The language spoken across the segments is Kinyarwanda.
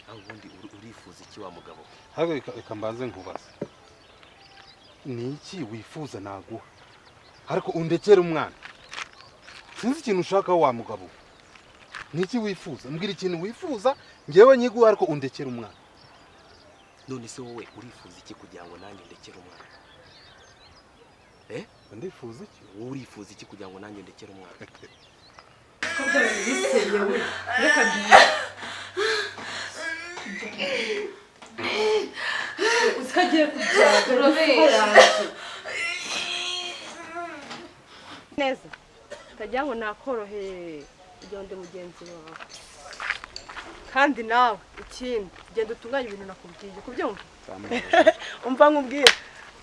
Aho ubundi urifuza iki wa mugabo? Ahubwo reka mbanze nkubaze, ni iki wifuza naguha ariko undekere umwana? Sinzi ikintu ushaka wa mugabo we. Ni iki wifuza? Mbwira ikintu wifuza ngewe nyiguhe, ariko undekere umwana. None se wowe urifuza iki kugira ngo nanjye ndekere umwana? Ndifuza iki? Wowe urifuza iki kugira ngo nanjye ndekere umwana? Ko byaba biseye we, reka ngiye. Uzi ko agiye kubyara, dore neza utagira ngo nakoroheye, ugonde mugenzi wawe. Kandi nawe ikindi, genda utunganye ibintu nakubwiye, kubyumva? Umva nkubwire,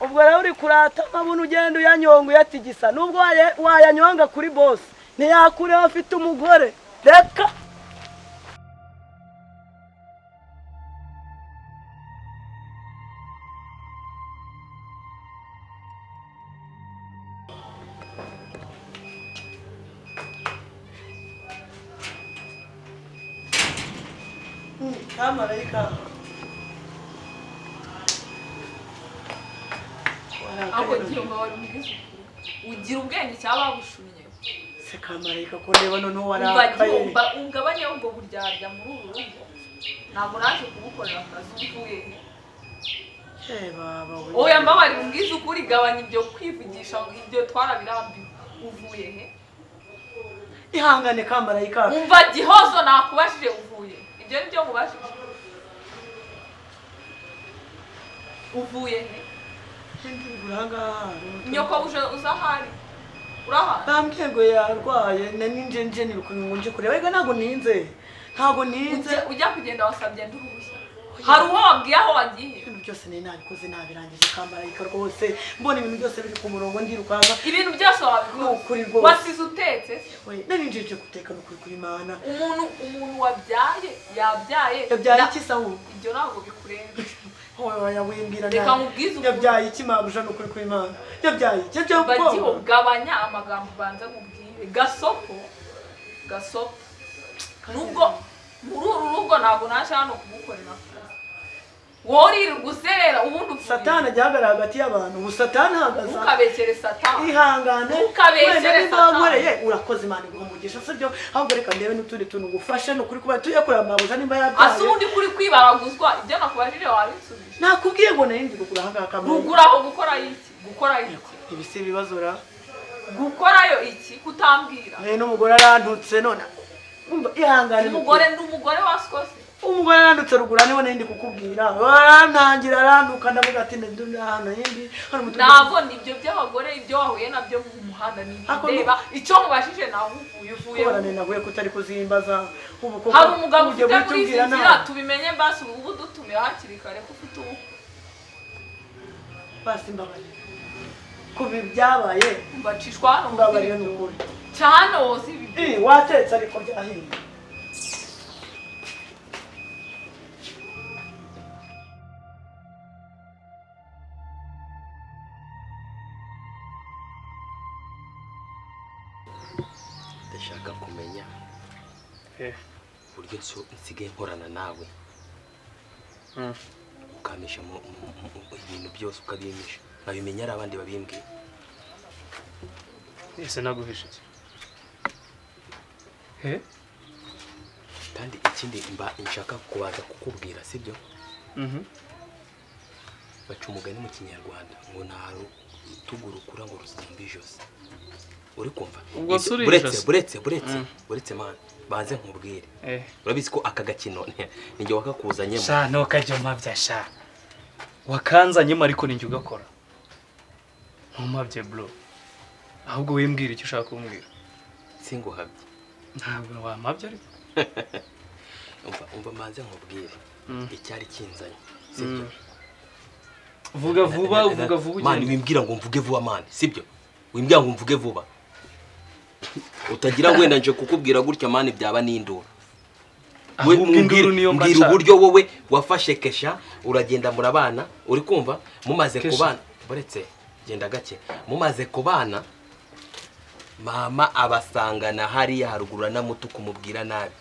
ubwo rero uri kurata amabuno ugenda uyanyonga uyatigisa, nubwo wayanyonga kuri boss ntiyakureho afite umugore. Reka kamarayika. Ako gihomba wari umubwiza ukuri, ugira ubwenge cyangwa bagushumye? Se kamarayika, ko ndeba noneho warakaye. Gihomba ungabanye ubwo buryarya muri uru rugo, ntabwo naje kugukorera akazi uvuye he. Eh baba we. Oya mbabarira, umbwize ukuri, gabanya ibyo kwivugisha, ibyo twarabirambiwe. Uvuye he? Ihangane kamarayika. Umva Gihozo, nakubajije uvuye, ibyo nibyo nkubajije, uvuye he? Nyoko uje uza ahari urahari? Bambwiye ngo yarwaye, ninje nje nirukanka nje kureba, ariko ntabwo ninze, ntabwo ninze. Ujya kugenda wasabye ndi uruhushya? Hari uwo wabwiye aho wagiye? Ibintu byose ni nabikoze, nabirangije kamarayika rwose, mbona ibintu byose biri ku murongo ndirukanka. Ibintu byose wabikoze? Nukuri rwose. Wasize utetse? Nari nje guteka nukuri kuri Imana. Umuntu wabyaye yabyaye. Yabyaye iki se ahubwo? Ibyo ntabwo bikurenga. Oya wimbwira Reka nabi. nkubwize ukuri. Yabyaye iki mabuja nukuri kuri Imana? Yabyaye iki? Yabyaye Bagiho, ubwoba. gabanya amagambo ubanza nkubwire. Gasopo, gasopo. Nubwo muri uru rugo ntabwo naje hano kugukorera akazi. Wowe uririrwa uzerera ubundi uvuye. Satani ajya ahagarara hagati y'abantu, ubu Satani ahagaze. Ntukabekere Satani. Ihangane. Ntukabeshere Wenda nimba Satani. wankoreye urakoze, Imana iguha umugisha, sibyo? Ahubwo reka ndebe n'utundi tuntu ngufashe nukuri kuba tujye kureba mabuja nimba yabyaye. Ase ubundi kuri kwibaraguzwa, ibyo nakubajije wabinsubije? Nakubwiye ngo nari ndi ruguru ahangaha kamarayika. Ruguru aho gukora iki? Gukora iki? Ibi si ibibazo ra. Gukorayo iki? Kutambwira. Eh n'umugore arantutse none. Umva ihangane. Umugore ndi umugore wasikose. Umugore arandutse ruguru niwe nari ndi kukubwira. Arantangira arantuka, ndavuga ati ndi hano yindi. Hano mutuye. Ntabwo nibyo by'abagore, ibyo wahuye nabyo mu muhanda ni Ako ndeba icyo mubashije naho uvuye uvuye. Kubarane nahuye kutari kuzimbaza. Ubu koko Hari umugabo ugiye ufite muri izi guhita umbwira nzira, nabi. tubimenye basi ubu dutumira hakiri kare ko ufite ubu. Basi mbabarira. Kubi byabaye mbacishwa hano mbabarira nukuri. Cyane wozi ibi. Eh watetse ariko byahiye. Ndashaka kumenya uburyo nsigaye nkorana nawe. Ukamisha ibintu byose ukabimisha, nkabimenya ari abandi babimbwiye. Ese naguhishe iki? He? Kandi ikindi mba nshaka kubanza kukubwira, sibyo? Baca umugani mu Kinyarwanda ngo nta rutugu rukura ngo rusumbe ijosi. Uri kumva? Ubwo se uri Buretse, ijosi? buretse, buretse, buretse man, banze nkubwire. Urabizi ko aka gakino ninjye wakakuzanyemo. Sha ntukajye umpabya sha. Wakanzanyemo ariko ninjye ugakora. Ntumpabye bro. Ahubwo wimbwira icyo ushaka kumbwira. Singuhabye. Ntabwo wampabye ariko. Umva, umva manze nkubwire. Icyari kinzanye. Sibyo? Vuga vuba, vuga vuba Man, ugende. wimbwira ngo mvuge vuba man, sibyo? Wimbwira ngo mvuge vuba. Utagira wenda nje kukubwira gutya man byaba n'induru. Ahubwo induru niyo mba mbwira nshaka. uburyo wowe wafashe Kesha uragenda murabana, uri kumva mumaze kubana, buretse genda gake, mumaze kubana mama abasangana hariya haruguru na mutu kumubwira nabi.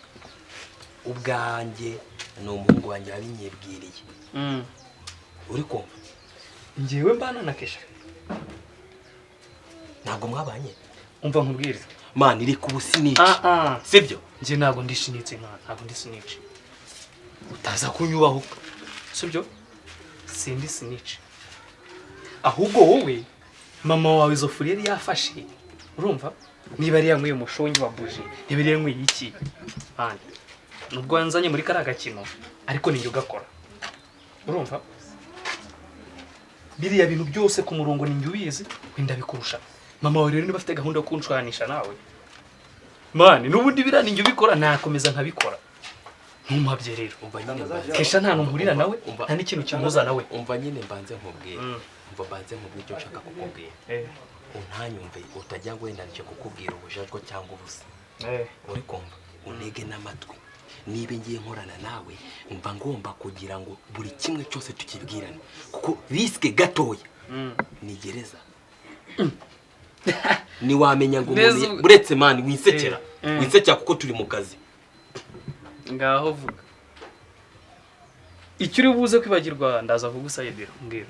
Ubwanjye ni umuhungu wanjye wabinyibwiriye. Uri kumva? Njyewe mbana na Kesha. Ntabwo mwabanye. Umva nkubwire. Man, iri ku businici. Sibyo? Njye ntabwo ndishinitse mwana, ntabwo ndisinici. Utaza kunyubaho. Sibyo? Sindi sinici. Ahubwo wowe mama wawe izo furiyeri yafashe. Urumva? Niba ari yanyweye umushongi wa buji, niba ari yanyweye iki? Man, nubwo wanzanye muri kariya gakino, ariko ninjye ugakora. Urumva? Biriya bintu byose ku murongo ninjye ubizi, wenda bikurusha. Mama wawe rero niba afite gahunda yo kunshwanisha nawe. Man, n'ubundi biriya ninjye ubikora, nakomeza nkabikora. Ntumabye rero. Umva nyine mbanze. Kesha nta ntumurira nawe, nta n'ikintu kimuza nawe. Umva nyine mbanze nkubwire. Umva mbanze nkubwire icyo nshaka kukubwira. Untanyumve utajya ngo wenda nje kukubwira ubujajwa cyangwa ubusa. Uri kumva? Unege n'amatwi. Niba ngiye nkorana nawe mba ngomba kugira ngo buri kimwe cyose tukibwirane, kuko riske gatoya ni gereza. Ni wamenya ngo umuntu buretse man wisekera, wisekera kuko turi mu kazi. Ngaho vuga icyo uri buze kwibagirwa, ndaza kugusayidira mbwira.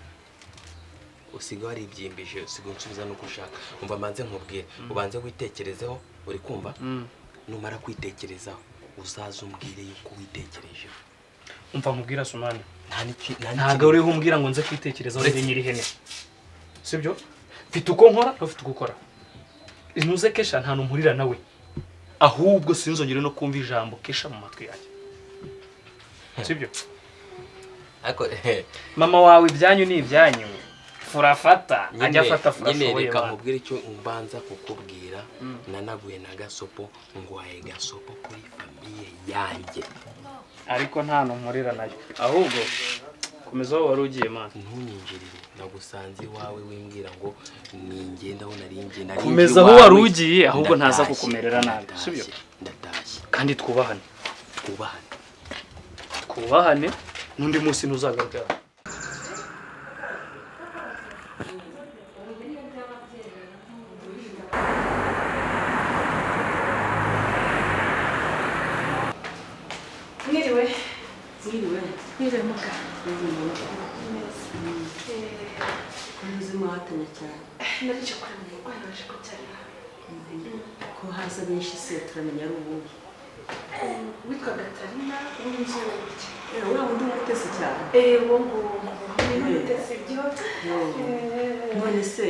Usiga waribyimbije, usiga unsubiza nuko ushaka. Umva mbanze nkubwire, ubanze witekerezeho, uri kumva? Numara kwitekerezaho uzaza umbwire yuko witekerejeho. Umva nkubwira Sumani, ntabwo uriho umbwira ngo nze kwitekerezaho ndi nyiri hene. Sibyo? Mfite uko nkora, ufite uko ukora. Ntuze Kesha nta ntumurira nawe. Ahubwo sinzongere no kumva ijambo Kesha mu matwi yanjye. Sibyo? Ariko mama wawe ibyanyu ni ibyanyu. Furafata, ajya afata furashoboye. Nyine reka nkubwire icyo mbanza kukubwira. Nanaguye na gasopo, ngwaye gasopo kuri famiye yanjye. Ariko nta ntumurira nayo. Ahubwo komeza aho wari ugiye man. Ntunyinjirire, nagusanze iwawe wimbwira ngo ningenda aho nari ngiye. Komeza aho wari ugiye, ahubwo ntaza kukumerera nabi. Sibyo? Ndatashye. Kandi twubahane. Twubahane. Twubahane, n'undi munsi ntuzagaruka. Mwiriwe. Mwiriwe. Mwiriwe muga. Kuzi muhatanya cyane. Narice kureba umurwayi waje kubyarira. Ko haza benshi se turamenya ari ubuhe. Witwa Gatarina w'inzu gutya. Uriya wundi w'umutesi cyane. Uwo nguwo n'umutesi byo. None se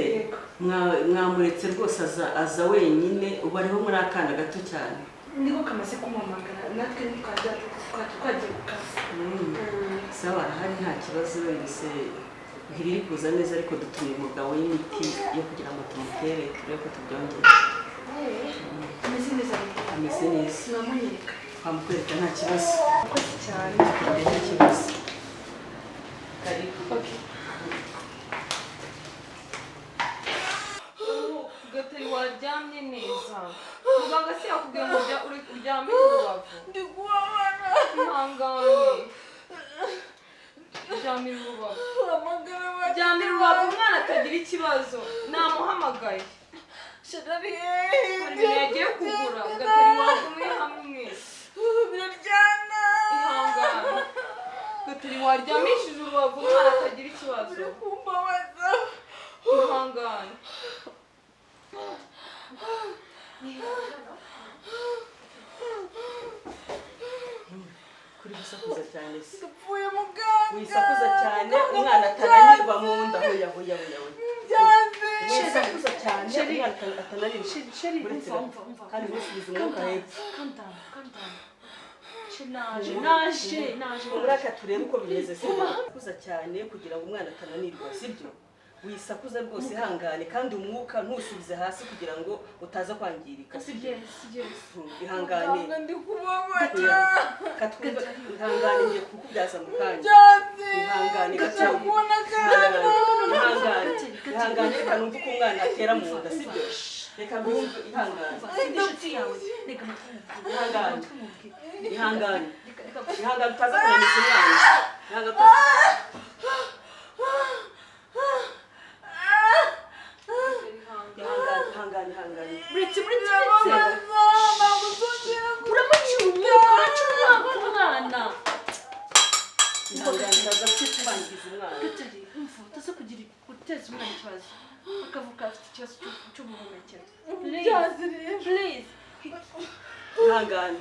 mwamuretse rwose aza wenyine, ubu ariho muri akana gato cyane. Niko kamaze kumamagara natwe twagiye ku kazi. Sawa, arahari nta kibazo wese ntibiri kuza neza, ariko dutumye umugabo w'imiti yo kugira ngo tumutere turebe ko tubyongera. Ameze neza. Ameze neza. Mwamwereka. Twamukwereka nta kibazo. Murakoze cyane. Nta kibazo. Karibu. Okay. Gatari waryamye neza. Muganga se yakubwiye ngo uryame urubavu. Ndi kubabara. Ihangane. Ryamira urubavu. Ryamira urubavu umwana atagira ikibazo. Namuhamagaye. Shadari. Hari ibintu yagiye kugura. Gatari wagumye hamwe. Biraryana. Ihangane. Gatari waryamishije urubavu umwana atagira ikibazo. Uri kumbabaza. Ihangane. Kuri gusakuza cyane se. Ndapfuye muganga. Wisakuza cyane umwana atananirwa mu nda. Hoya hoya hoya hoya. Byanze. Wisakuza cyane umwana atananirwa. Sheri, umva umva. Kandi musubize umwuka hepfo. Calm down, calm down. Naje, naje, naje. Uraka turebe uko bimeze se. Wisakuza cyane kugira ngo umwana atananirwa, sibyo? Wisakuza rwose, ihangane kandi umwuka ntusubize hasi kugira ngo utaza kwangirika, sibyo? Yes, yes. Ihangane. Ndi kubabara. Katwumva, ihangane ngiye kukubyaza mu kanya. Ihangane gato. Ihangane. Ihangane reka numve uko umwana atera mu nda, sibyo? Reka numve, ihangane. Sindi inshuti yawe. Reka Ihangane. Ihangane. Ihangane utaza kunaniza umwana. Ihangane utaza. Ihangane, ihangane. Buretse, buretse, buretse. Uramucira umwuka, uracira umwuka. umwana. Gatari, umva utaza kugira guteza umwana ikibazo, akavuka afite ikibazo cy'ubuhumekero. Please, please, ihangane.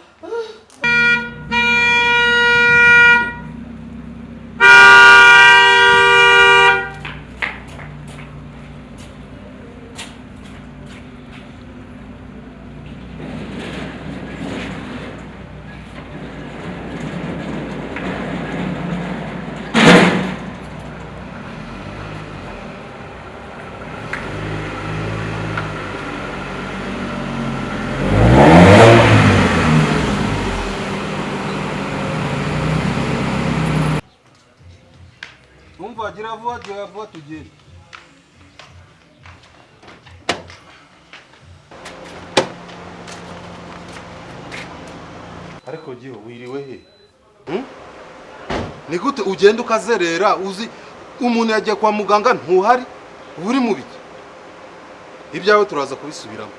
Umva, gira vuba, gira vuba tugende. Ariko giho wiriwe he? Ni gute ugenda ukazerera uzi umuntu yagiye kwa muganga ntuhari, uri mu biki? Ibyawe turaza kubisubiramo.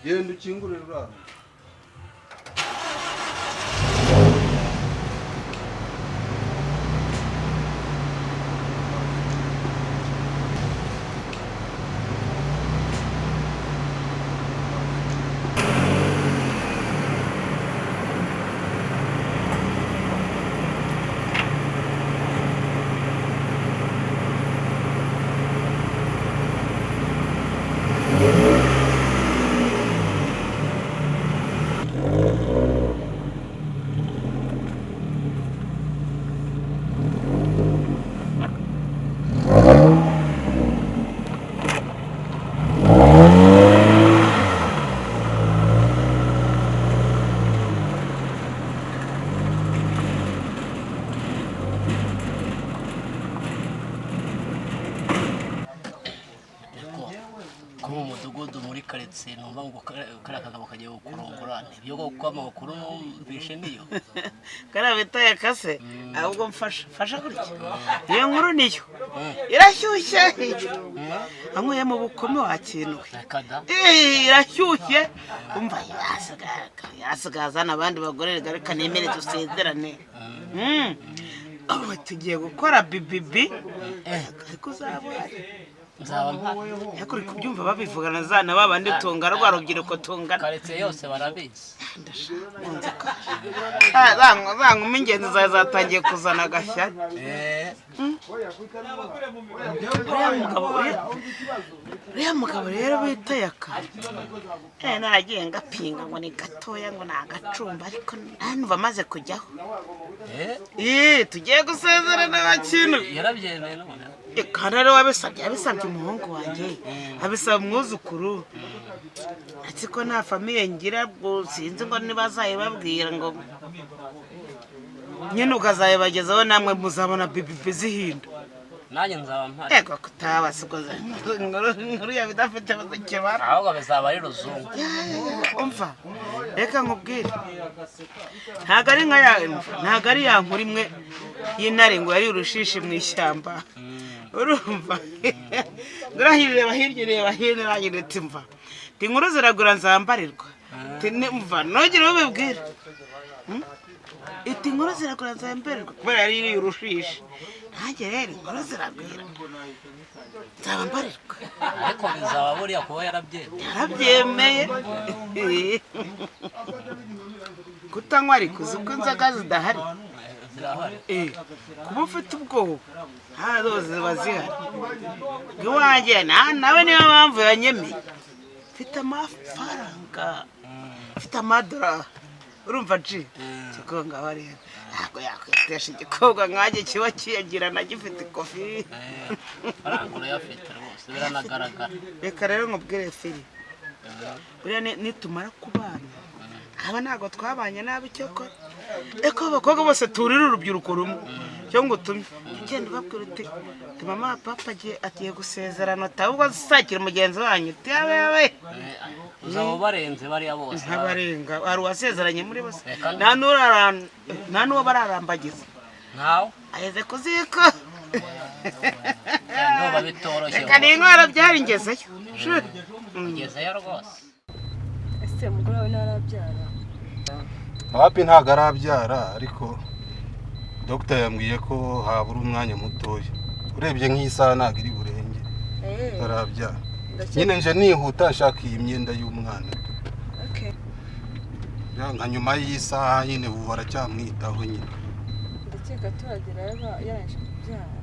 Genda ukingure ruraro. Kuri umudugudu muri karitsiye numva ngo kariya kagabo kagiye kurongora, nibyo koko amakuru numvishe niyo kariya bita yakase? Ahubwo mfasha mfasha gutya, iyo nkuru niyo irashyushye, anyweye mu bukome wakinwe, irashyushye. Umva yasigaye azana abandi bagore, reka nemere dusezerane. Tugiye gukora bibibi ariko uzaba uhari. Nzaba mpari. Ariko uri kubyumva babivugana zana babandi tungana, rwa rubyiruko tungana. Karitsiye yose barabizi. Za nkumi ingenzi zawe zatangiye kuzana agashyari. Uriya mugabo rero bita Yaka, naragiye ngapinga ngo ni gatoya ngo ni agacumba, ariko numva amaze kujyaho. Tugiye gusezerana bakinu. Yarabyemeye none. Kandi rero wabisabye, yabisabye umuhungu wanjye, abisaba umwuzukuru. Uretse ko nta famiye ngira, sinzi ngo ntibazayibabwira ngo nyine ukazayibagezaho, namwe muzabona bibibi zihinda. Nanjye nzaba mpari. Ego kutaba siko inkuru yawe idafite kibara. Ahubwo bizaba ari ruzungu. Umva reka nkubwire, ntabwo ari nka ya, ntabwo ari ya nkuru imwe y'intare ngo yari urushishi mu ishyamba. Urumva ngurahirira hirya ireba hino, irangira iti mva inkuru ziragura nzambarirwa. Mva ntugire ubibwira, iti inkuru ziragura nzambarirwa kubera yari iriye urushishi. Nanjye rero inkuru ziragwira nzaba mbarirwa. Ariko bizaba buriya kuba yarabyemeye. Yarabyemeye. Kutanywa ariko uzi ko inzoga zidahari. Kuba ufite ubwoba nta zose ziba zihari. Iwanjye nawe niyo mpamvu yanyemeye, mfite amafaranga, mfite amadorari. Urumva ji ikigonga rero ntabwo yakwitesha igikobwa nkanjye kiba kiyagirana gifite ikofi. Amafaranga urayafite rwose biranagaragara. Reka rero nkubwire fili, buriya nitumara kubana aba ntabwo twabanye nabi cyokora. Eko abakobwa bose turira urubyiruko rumwe cyo ngo utumye ugenda ubabwira uti mama papa agiye gusezerana, ahubwo sakira mugenzi wanyu uti yabe yabe. Uzaba ubarenze bariya bose. Ntabarenga, hari uwasezeranye muri bose, nta n'uwo bararambagiza. Ntawe ageze ku ziko. Ndumva bitoroshye. Reka ni inkwara byari ngezeyo. Ngezeyo rwose. Ese umugore wawe ntarabyara? Wapi ntago arabyara ariko dogita yambwiye ko habura umwanya mutoya. Urebye nk'isaha ntago iri burenge. Arabyara. Nyine nje nihuta nshaka iyi myenda y'umwana. Okay. Ya nka nyuma y'isaha nyine ubu baracyamwitaho nyine. Ndakeka turagera yarangije kubyara.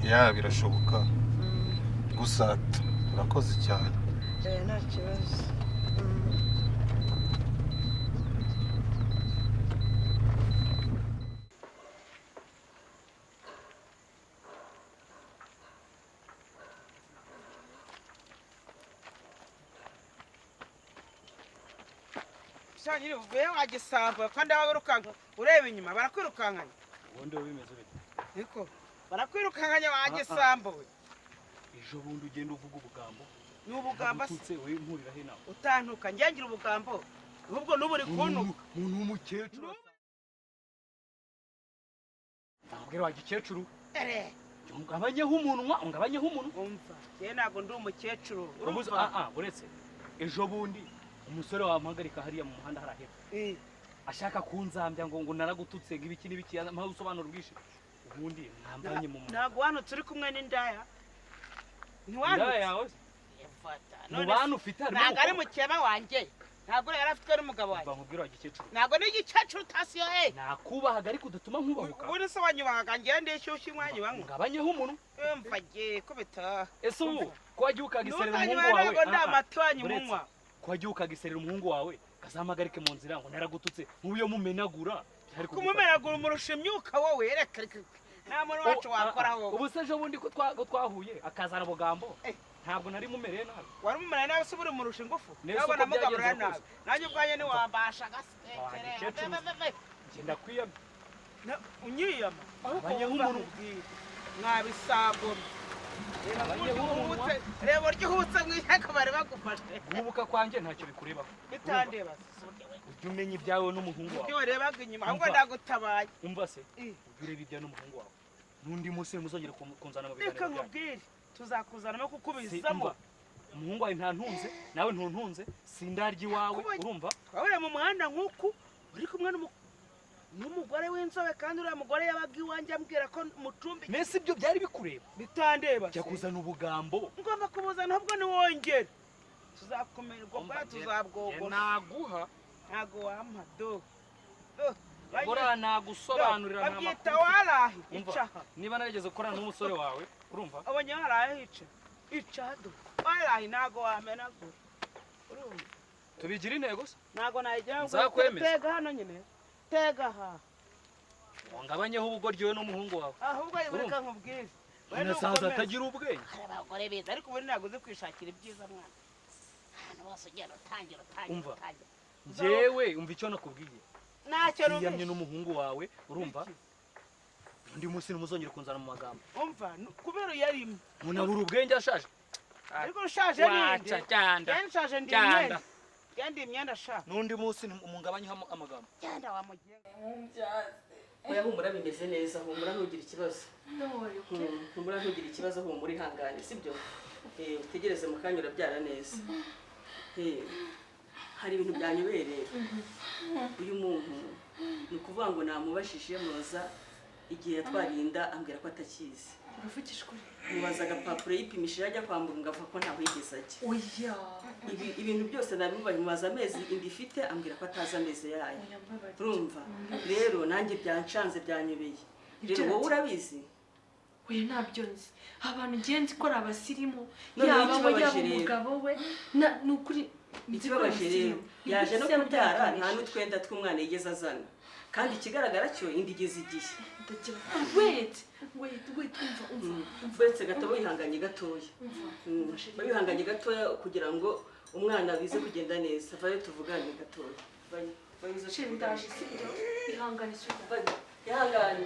Ya birashoboka. Gusa urakoze cyane. Nta kibazo. Nyiri uvuye wagisambuye kandi wirukanka ureba inyuma barakwirukankanya. Ubundi bimeze bite? Niko barakwirukankanya wagisambuye. Ejo bundi ugenda uvuga ubugambo. Ni ubugambo se we nkurira he nawe? Utantuka ngengira ubugambo. Ahubwo n'uburi kuntu. Umuntu w'umukecuru. Ambwira wa gikecuru. Ere. Ungabanyeho umunwa, ungabanyeho umunwa. Umva, je nago ndi umukecuru. Urumva? Uretse ejo bundi umusore wampagarika hariya mu muhanda harahera. Ashaka kunzambya ngo naragututse ngo ibiki n'ibiki mpaho usobanura ubwishi. Ubundi mwambanye mu muntu. Ntago wano turi kumwe n'indaya. Ntiwanutse. Indaya yawe? Mu bantu ufite harimo. Ntago ari mukeba wanjye. Ntago yari afitwe n'umugabo wanjye. Bamubwira wa gikecuru. Ntago ni igikecuru utasiyo he. Nakubahaga ariko udatuma nkubahuka. Ubundi se wanyubahaga ngiye ndishyushye umwanya banywa. Ngabanyeho umuntu. Umva giye kubita. Ese ubu ko wagiye ukagiserera umuhungu wawe? Ntago ndamata wanyu munywa. Ko wagiye ukagiserera umuhungu wawe kazampagarike mu nzira ngo naragututse nk'uyo mumenagura. Kumumenagura umurusha imyuka wowe reka nta muntu wacu wakora wowe. Ubu se ejo bundi ko twahuye akazana ubugambo ntabwo nari mumereye nabi. Wari umumereye nabi se uburi umurusha ingufu? Nabona mugaburira nabi. Nanjye ubwanjye ntiwambasha gasekere. Ngenda kwiyama. Unyiyama? Ahubwo umuntu mwabisabomye. Reba uryo uhutse mu ishyaka bari bagufashe. Guhubuka kwanjye ntacyo bikurebaho. Bitandeba. Ujye umenya ibyawe n'umuhungu wawe. Ibyo warebaga inyuma ahubwo ndagutabaye. Umva se ujye ureba ibyawe n'umuhungu wawe. N'undi munsi muzongere kunzana mu biganiro. Reka nkubwire tuzakuzanamo kuko ubizamo. Umuhungu wawe ntantunze nawe ntuntunze sindarya iwawe urumva? Twahuriye mu muhanda nk'uku uri kumwe n'umugore w'inzobe kandi uriya mugore yabaga iwanjye ambwira ko mucumbi. Nese ibyo byari bikureba? Bitandeba. Jya kuzana ubugambo. Ngomba kubuzana ahubwo niwongere. Tuzakumirwa bwa tuzabwogosha. Naguha. Ntago wampa do. Bora nagusobanurira nta makuru. Babyita warahi. Icaha. Niba narigeze gukorana n'umusore wawe urumva? Abonye warahi ica. Ica do. Warahi ntago wamenagura. Urumva? Tubigira intego se? Ntago nayigira ngo tega hano nyine. Tega ha. Wangabanyeho ubugoryi n'umuhungu wawe. Ahubwo reka nkubwire. Nasaza atagira ubwenge. Hari abagore beza ariko ubu ntago uzi kwishakira ibyiza mwana. Ahantu hose ugenda utangira utangira utangira. Njyewe umva icyo nakubwiye. Ntacyo numvise. Yamye n'umuhungu wawe urumva? Undi munsi nimuzongere kunzana mu magambo. Umva kubera yarimo. Munabura ubwenge ashaje. Ariko ushaje ninde? Nshaje ndi imyenda. Genda imyenda sha. Nundi munsi umungabanye amagambo. Genda wamugenga. Oya humura bimeze neza humura ntugire ikibazo. Humura ntugire ikibazo humura ihangane sibyo? Utegereze mu kanya urabyara neza. Hari ibintu byanyobeye. Uyu muntu ni ukuvuga ngo namubashije muza igihe yatwarinda ambwira ko atakizi. Uravugisha ukuri? Mubaza agapapuro yipimishije ajya kwa muganga avuga ko ntaho yigeze ajya. Oya. Ibintu byose nabimubaye mubaza amezi inda ifite ambwira ko atazi amezi yayo. Urumva? Rero nanjye byancanze byanyobeye. Rero wowe urabizi? Oya ntabyo nzi. Abantu ngiye nzi ko ari abasirimu. Yaba we yaba umugabo we ni ukuri. Ikibabaje rero yaje no kubyara nta n'utwenda tw'umwana yigeze azana. Kandi ikigaragara cyo inda igeze igihe. Wait, wait, wait, umva. Uretse gato wihanganye gatoya. Wihanganye gatoya kugira ngo umwana bize kugenda neza. Vayo tuvugane gatoya. Vayo ndaje sibyo? Ihangane sibyo. Ihangane.